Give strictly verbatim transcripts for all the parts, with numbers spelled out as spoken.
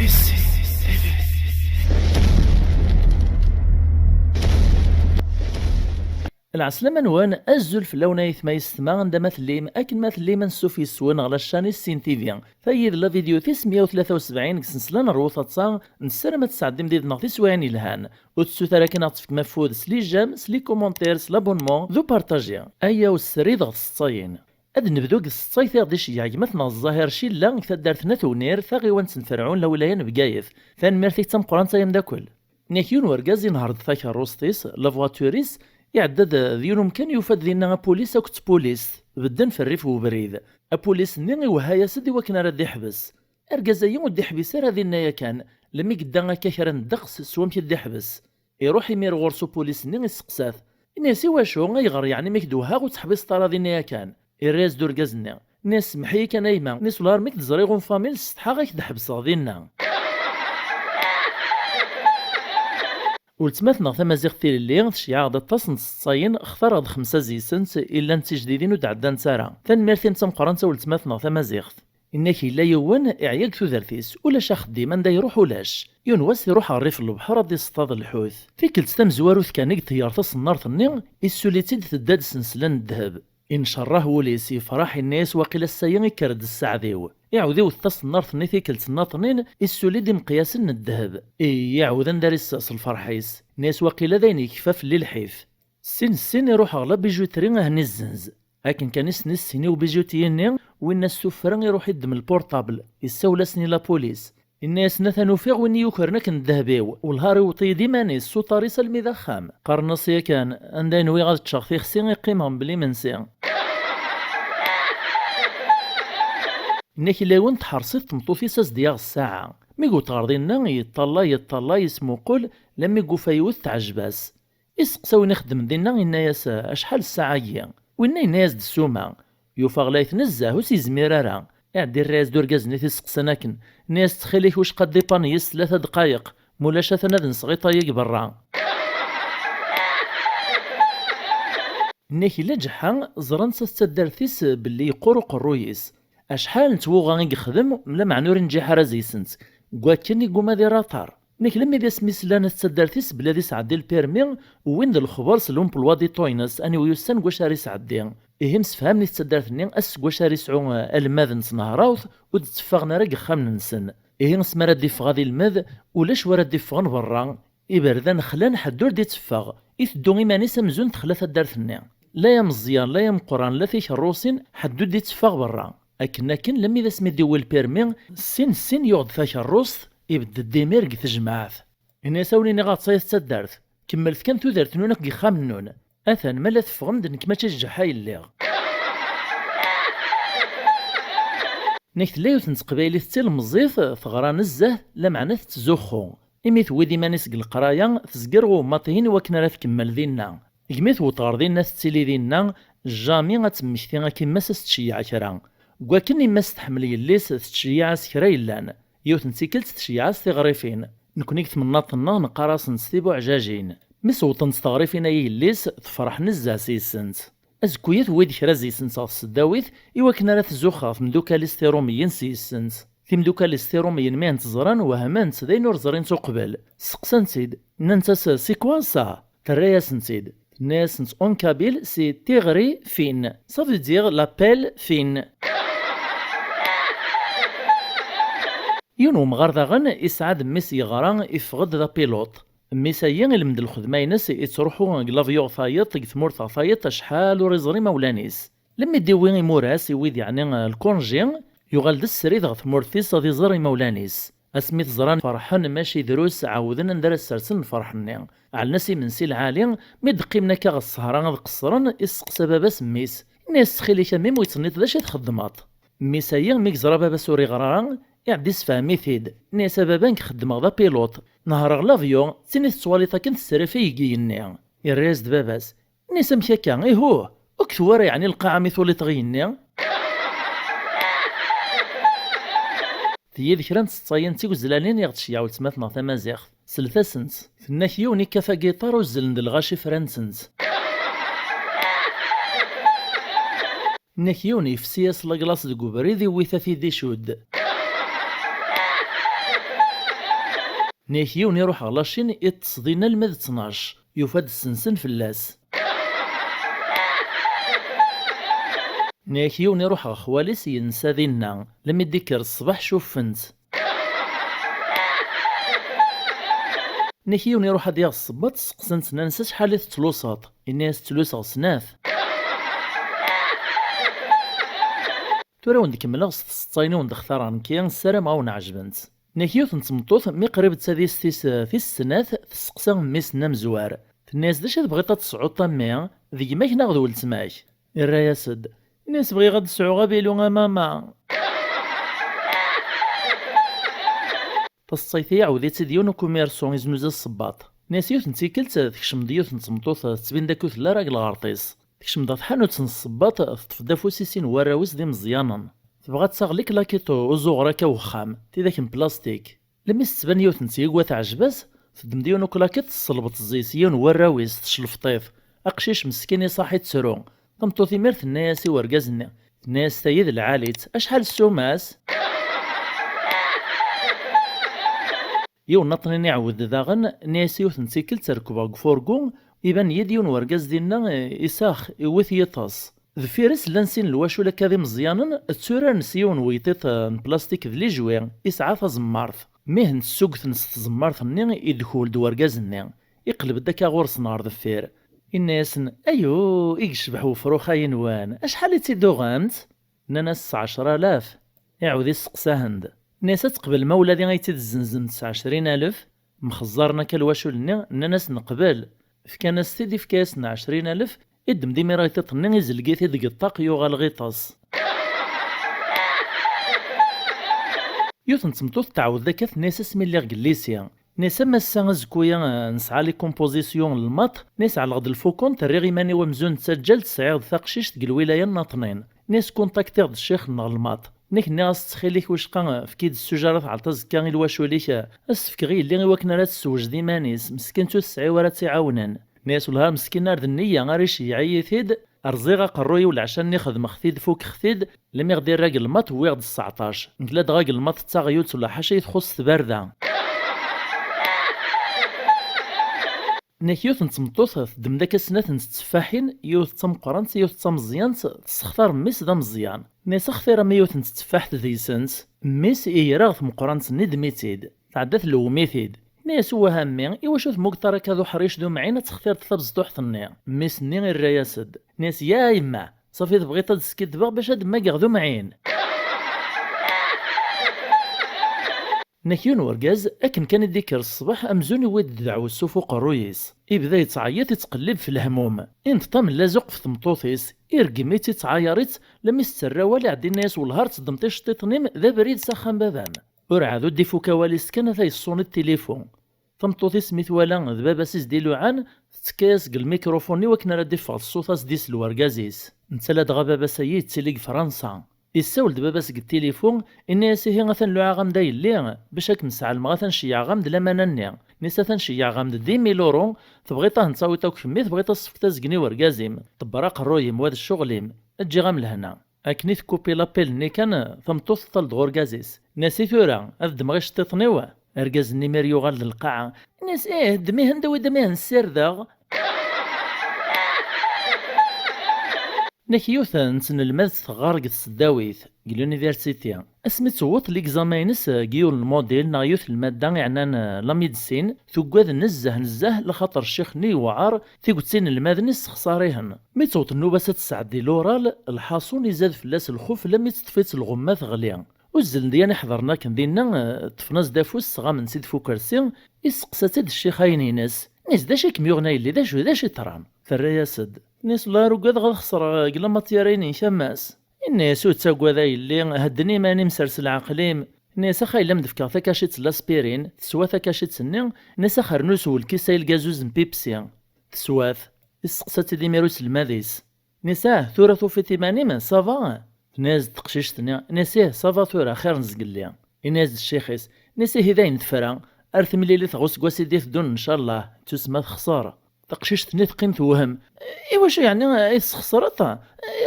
Lɛeslama-nwen, azul fell-awen ayetma yessetma, anda ma tellim, akken ma tellim, ansuf yes-wen ɣer la chaîne Issin T V. Tayi d la vidéo tis meyya u tlata u sebɛin deg sensla n Rwu Taḍsa, nessaram ad tesɛeddim did-neɣ tiswiɛin yelhan. Ur tessut ara kan ad ɣ-tefkem afud s les j'aime, s les commentaires, s l'abonnement, d upartaji. Aya u srid ɣer tseḍsayin. Ad nebdu deg tseḍsayt i ɣ-d-iceyyeɛ gma-tneɣ Zzahir Cilla deg taddart n At Wnir, taɣiwant n Ferɛun, lawilaya n Bgayet. Tanemmirt-ik d tameqqrant ay amdakel. Nyak yiwen wergaz inehher-d takerrust-is, la voiture-is, iɛedda-d d yiwen umkan, yufa-d dinna apulis akked tpulist, bedden f rrif n ubrid. Apulis-nni iwehha-yas-d i wakken ara d-iḥbes. Argaz-agi ur d-iḥbis ara dinna yakan, lemmi yedda akka kra n ddeqs s wamek i d-iḥbes. Iruḥ imir ɣur-s upulis-nni, isteqsa-t, inna-yas: "I wacu, ayɣer yeɛni mi k-d-wehhaɣ ur teḥbiseḍ ara dinna yakan?" Irra-yas-d urgaz-nni, inna-yas: "Semmeḥ-iyi kan a yemma, inna-yas ular mi k-d-ẓriɣ unfamil, ssetḥaɣ ad k-d-ḥebseɣ dinna." Weltma-tneɣ tamaziɣt tilelli tceyyeɛ-aɣ-d aṭas n tseḍsayin, xtareɣ-d xemsa zi-sent, i llan d tijdidin ur d-ɛeddant ara. Tanemmirt-im d tameqqrant a weltma-tneɣ tamaziɣt. Inna-k yella yiwen iɛya deg tudert-is, ulac axeddim, anda iruḥ ulac. Yiwen wass iruḥ ɣer rrif n lebḥer ad d-iṣeṭṭad lḥut. Tikkelt tamezwarut kan i iṭeyyer taṣennart-nni, issuli-tt-id tedda-d s nsla n ddheb. Incerreh wul-is, yefreḥ, inna-yas: "Waqil ass-agi ikker-d sseɛd-iw." Iɛawed iwet taṣennart-nni tikkelt nnaṭnin, issuli-d imeqyasen n ddheb. Iɛawed anda ara issers lferḥ-is. Inna-yas: "Waqila d ayen yekfa fell-i lḥif." Sin sin iruḥ ɣer la bijouterie a hen-izzenz. Akken kan i sen-issin i ubijutyi-nni, winna s tuffra iruḥ iddem lpurṭabl, issawel-asen i lapulis. Inna-yasen: "Atan ufiɣ win i yukren akken ddheb-iw, wellah ar iwweṭ-iyi-d iman-is s uṭar-is almi d axxam." Qqaren-as yakan: "Anda i nwiɣ ad ččeɣ tixsi i qqimeɣ mebla imensi." Inna-k yella yiwen tḥerṣ-it tmeṭṭut-is ad s-d-yaɣ ssaɛa. Mi yewweḍ ɣer dinna, yeṭṭalay, yeṭṭalay, yesmuqul, lammi yufa yiwet teɛjeb-as. Isteqsa win ixeddmen dinna, inna-yas: "Acḥal ssaɛa-agi?" Winna yenna-yas-d ssuma. Yufa ɣlayet nezzeh, ur s-yezmir ara. Iɛedda irra-yas-d urgaz-nni t-isteqsan akken. Inna-yas: "Ttxil-ik, wicqa ddipan yis tlata dqayeq, mulac atan ad nseɣ iṭay-agi berra." Inna-k yella ǧeḥḥa, ẓran-tt at taddart-is belli yeqqur uqerruy-is. Acḥal n twuɣa i yexdem, lameɛna ur inǧiḥ ara zi-sent. Deg wakken i yuguma di raṭar. Nekk lemmi d asmi slan at taddart-is belli ad isɛeddi lpirmi, wwin-d lexber s l'emploi du temps-ines, aniwi ussan deg wacu ara isɛeddi. Ihi msefhamen i taddart-nni ass seg wacu ara isɛu, eh, almad n tnehrawt, ur d-tteffɣen ara deg yexxamen-nsen. Ihi asmi ara d-iffeɣ ad ilmed, ulac wara d-iffɣen berra. Iberdan xlan, ḥedd ur d-itteffeɣ. Iteddu iman-is amzun texla taddart-nni. La ameẓyan, la ameqqran, la tikerrusin, ḥedd ur d-itteffeɣ berra. Akken akken, lemmi d asmi d-iwwi lpirmi, sin sin yuɣ-d takerrust, ibedd-d imir deg tejmaɛt. Ini-as: "A wen-iniɣ aɣ-ttayet d taddart, kemmlet kan tudert-nwen akk deg yexxamen-nwen. Atan, ma la teffɣem-d, nekk mačči d ǧeḥḥa i lliɣ." Nek tella yiwet n teqbaylit d tilemẓit, teɣra nezzeh, lameɛna tettzuxxu. Imi tewwi-d iman-is deg leqraya, tezger ɣer ummaṭ-ihin i wakken ara tkemmel dinna. Gmi tewweḍ ɣer dinna, tettili dinna, jami ad temmekti akken yemma-s ad s-tceyyeɛ kra. Deg wakken yemma-s tḥemmel yelli-s, tettceyyiɛ-as kra yellan. Yiwet n tikkelt tceyyeɛ-as tiɣrifin. Nekni deg temnaḍt-nneɣ neqqar-asent tibuɛjajin. Mi sewṭent teɣrifin-a i yelli-s, tefreḥ nezzeh s yis-sent. Azekka-ya tewwi-d kra zi-sent ɣer tseddawit i wakken ara tzuxx ɣer temdukal-is tiṛumiyin s yis-sent. Timdukal-is tiṛumiyin mi hent-ẓrant, wehment, d ayen ur ẓrint uqbel. Steqsant-id, nnant-as: "C'est quoi ça?" Terra-yasent-id. Tenna-yasent en kabyle: "C'est tiɣri fine." Ça veut dire la pelle fine. Yiwen wemɣar daɣen, isɛa-d mmi-s yeɣra, iffeɣ-d d apiluṭ. Mmi-s-ayi ilmend lxedma-ines, ittruḥu deg l'avion ɣer tayeḍ, deg tmurt ɣer tayeḍ, acḥal ur iẓri imawlan-is. Lemmi d-iwwi imuras, iwwi-d yeɛni lkunji, yuɣal-d srid ɣer tmurt-is ad iẓer imawlan-is. Asmi t-ẓran ferḥen, mačči drus, ɛawden anda ara ssersen lferḥ-nni. Ɛellen-as imensi lɛali, mi d-qqimen akka ɣer ssehra ad qeṣṣren, isteqsa baba-s mmi-s. Inna-yas: "Ttxil-k a mmi, ur yi-d-tenniḍ d acu i txeddmeḍ?" Mmi-s-ayi, mi yeẓra baba-s ur iɣer ara, iɛedda isefhem-it-id. Inna-yas: "A baba, nekk xeddmeɣ d apiluṭ. Nehhreɣ l'avion, d tin i tettwaliḍ akken tesrif i yigenni." Yerra-yas-d baba-s: "Inna-yas: Amek akka? Ihuh! Ur k-tewwi ara yeɛni lqaɛa mi tuliḍ ɣer yigenni?" Tigi d kra n tseḍsayin d tigezzlalin i ɣ-d-tceyyeɛ weltma-tneɣ tamaziɣt. Slet-asent. Tenna-k yiwen ikkat agiṭar uzzlen-d lɣaci fran-tent. Nnek yiwen yefsi-yas laglaṣ deg ubrid, iwwi-t ad t-id-icudd. Nna-yak yiwen iruḥ ɣer la Chine, iṭṭes dinna alma d ttnac, yufa-d ssensen fell-as. Nna-yak yiwen iruḥ ɣer xwali-s, yensa dinna, lemmi d-ikker ṣṣbeḥ cuffen-t. Nna-yak yiwen iruḥ ad yaɣ ssebbaṭ, seqsan-t, nnan-as: "Acḥal i tettluseḍ?" Inna-yas: "Ttluseɣ snat." "Tura a wen-d-kemmleɣ s tseṭṭayin i wen-d-xtareɣ nekki, ssarameɣ a wen-ɛejbent." Nna-yak yiwet n tmeṭṭut, mi qrib d tadist tis, tis snat, tesseqsa mmi-s-nni amezwar. Tenna-yas: "D acu i tebɣiḍ ad tesɛuḍ a mmi? D gma-k neɣ d weltma-k?" Irra-yas-d, inna-yas: "Bɣiɣ ad d-sɛuɣ avilu a mama." Taseṭṭayt-a iɛawed-itt-id yiwen ukumyersu iznuzu ssebbaṭ. Nna-yas yiwet n tikkelt tekcem-d yiwet n tmeṭṭut tettbin-d akk tella rag lɣerṭ-is. Tekcem-d ɣer tḥanut n ssebbaṭ, teṭṭef-d afus i sin warraw-is d imeẓyanen. Tebɣa ad taɣ liklakiṭ uzuɣer akka n wexxam, tidak n plastik. Lemmi s-tettban yiwet n tyegwa teɛjeb-as, teddem-d yiwen uklakiṭ, tesselbeṭ zzit yiwen warraw-is, teclefṭ-it. Aqcic meskin iṣaḥ ittru. Tameṭṭut imir tenna-yas i urgaz-nni, tenna-yas: "Tayi d lɛali-tt, acḥal ssuma-s?" Yiwen aṭnin iɛawed daɣen, nna-yas yiwet n tikkelt rekbeɣ deg ufurgu, iban-iyi-d yiwen urgaz dinna, eh, isax, iwwi-t yiṭes. Deffir-s llan sin lwacul akka d imeẓyanen, tturaren s yiwen weɣṭiṭ, eh, n plastik d lijwi, isɛa tazemmart. Mihen ssugten s tzemmart-nni i d-kul-d urgaz-nni. Iqleb-d akka ɣur-sen ɣer deffir. Inna-yasen: "Ayu, i yecbeḥ wefrux-ayi-nwen, acḥal i tt-id-tuɣemt?" Nnan-as: "S ɛecra alaf." Iɛawed isteqsa-hen-d. Nna-yas: "Ad teqbel ma ula d i ay tt-id-zzenzem s ɛecrin alef?" Mxeẓẓaren akka lwacul-nni, nnan-as: "Neqbel." Fkan-as-t-id, ifka-yasen ɛecrin alef, iddem-d imir aɣtiṭ-nni, izelg-it-id deg ṭṭaq, yuɣal ɣiṭes. Yiwet n tmeṭṭut tɛawed akka, tenna-yas: "Asmi lliɣ deg llisi." Nna-yas: "Am ass-a azekku-ya, eh, nesɛa les compositions n lmaṭ." Nna-yas: "Ɛelleɣ-d lfukun, terriɣ iman-iw amzun d taǧǧalt, sɛiɣ-d taqcict deg lwilaya n Naṭnin." Nna-yas: "Kuntaktiɣ-d ccix-nneɣ n lmaṭ. Nna-k nniɣ-as: 'Ttxil-k wicqa, efk-iyi-d ssujara tɛelleḍ azekka i lwacul-ik, eh, ad s-tefkeɣ i yelli i wakken ara tessewjed iman-is, meskin ur tesɛi wara ad tt-iɛawnen.'" Nna-yas: "Wellah ar meskin, ar d nniya, ar iceyyeɛ-iyi-t-id, rẓiɣ aqerruy-iw, leɛca-nni xedmeɣ-t-id, fukeɣ-t-id, lmi ɣ-d-irra deg lmaṭ, wwiɣ-d sseɛṭac. Nekk ladɣa deg lmaṭ d taɣyult, ula ḥaca i txuṣṣ tbarda." Nna-k yiwet n tmeṭṭut teddem-d akka snat n tetteffaḥin, yiwet d tameqqrant, yiwet d tameẓyant, tessextar mmi-s d ameẓyan. Nna-yas: "Xtir a mmi yiwet n tetteffaḥt deg-sent." Mmi-s iger-aɣ tmeqqrant-nni, iddem-itt-id. Tɛedda tlewwem-it-id. Nna-yas: "Wah a mmi, iwacu temmugeḍ ara akka d uḥric d umɛin, ad textireḍ tabezṭuḥt-nni?" Mmi-s-nni irra-yas-d. Nna-yas: "Ya yemma, safi tebɣiḍ ad d-skiddbeɣ bac ad d-mmageɣ d umɛin?" Nna-k yiwen urgaz, akken kan i d-ikker ṣṣbeḥ, amzun iwwi-d ddeɛwessu f uqerruy-is. Ibda yettɛeyyiḍ, ittqellib f lehmum. Inṭeṭ am llazuq f tmeṭṭut-is, ireggem-itt, ittɛayar-itt, lemmi s-tettarra awal, iɛeddi nna-yas: "Wellah ar teddmeḍ iceṭṭiḍen-im, d abrid s axxam baba-m." Ur ɛad ur d-ifuk awal-is kan, ata yeṣṣuni tilifu. Tameṭṭut-is mi twala d baba-s i s-d-iluɛan, tettekka-yas deg lmikrufun i wakken ara d-iffeɣ ṣṣut, as-d-isel urgaz-is. Netta ladɣa baba-s-ayi yettili deg Fransa. Issawel-d baba-s deg tilifu, inna-yas: "Ihi atan luɛaɣ-am-d a yelli, bac ad kem-sɛelmeɣ atan ceyyɛeɣ-am-d lamana-nni." Nna-s: "Atan ceyyɛeɣ-am-d dix mille euros, tebɣiḍ ad ten-tawiḍ akk kemmi, tebɣiḍ ad tesfeḍ azgen i urgaz-im. Ṭebber aqerruy-im, wa d ccɣel-im. Eǧǧ-iɣ-am lehna." Akken i tekkupi lapel-nni kan, tameṭṭut teṭṭal-d ɣur urgaz-is. Nna-s: "I tura, ad ddmeɣ iceṭṭiḍen-iw?" Argaz-nni imir yuɣal d lqaɛa. Nna-s: "Ih, ddem-ihen, d awid-am ihen ssirdeɣ." Nna-k yiwet n tnelmadt teɣɣar deg tseddawit, deg l'université. Asmi tewweḍ l'examen-ines deg yiwen n lmudil neɣ yiwet n lmadda iɛnan, eh, la médecine, tuggad nezzeh nezzeh, laxaṭer ccix-nni yewɛer, tiget inelmaden issexṣar-ihen. Mi tewweḍ nnuba-s ad tesɛeddi l'oral, lḥaṣun izad fell-as lxuf, lammi teṭṭef-itt lɣemma teɣli. Uzzlen-d yan iḥeḍren akken dinna, eh, ṭṭfen-as-d afus, sɣamen-tt-id f ukersi, isseqsa-tt-id ccix-ayen-ines. Nna-s: "D acu i kem-yuɣen a yelli, d acu, d acu yeḍran?" Terra-yas-d. Nna-s: "Wellah ar ugadeɣ ad xesreɣ deg la matière-inek a mass." Inna-yas: "Ur ttaggad a yelli, hedden iman-im, sers leɛqel-im." Nna-yas: "Ax a yelli, ad m-d-fkeɣ takacit n l'aspirine." Teswa takacit-nni, nna-s: "Ax rnu sew lkis-a i lgazuz n Pepsi." Teswa-t. Isseqsa-tt-id imir uselmad-is. Nna-s: "Ah, tura tufiḍ iman-im, ça va?" Tenna-yas-d teqcict-nni, nna-s: "Ih, ça va tura, xir n zgelli." Inna-yas-d ccix-is, nna-s: "Ihi d ayen tefra, ar temlilit ɣer useggas i d-iteddun, ncallah." Tusma texṣer. Taqcict-nni teqqim tewhem. "Iwacu yeɛni ay tesxeṣreḍ?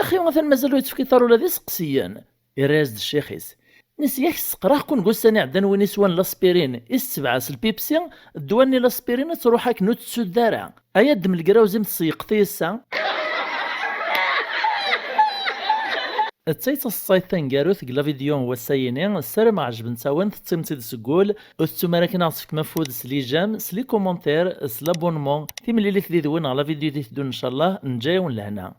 Axi atan mazal ur yi-d-tefkiḍ ara ula d iseqsiyen." Irra-yas-d ccix-is: Nesya-k sseqraɣ-ken deg ussan iɛeddan win iswan laspirin, i s-tebɛes lpipsi, ddwa-nni laspirin ad truḥ akken ur tettudd ara. Ay addem legrawzi m tseyqt i yessa. D ta i d taseḍsayt taneggarut deg la vidéo n wass-ayini, ssarameɣ ɛejbent-awen, tettim-tt-id seg wul, ur tettum ara akken ad aɣ-tefkem afud s les j'aime, s les commentaires, s l'abonnement. Timlilit did-wen ɣer la vidéo d-iteddun ncallah, neǧǧa-yawen lehna.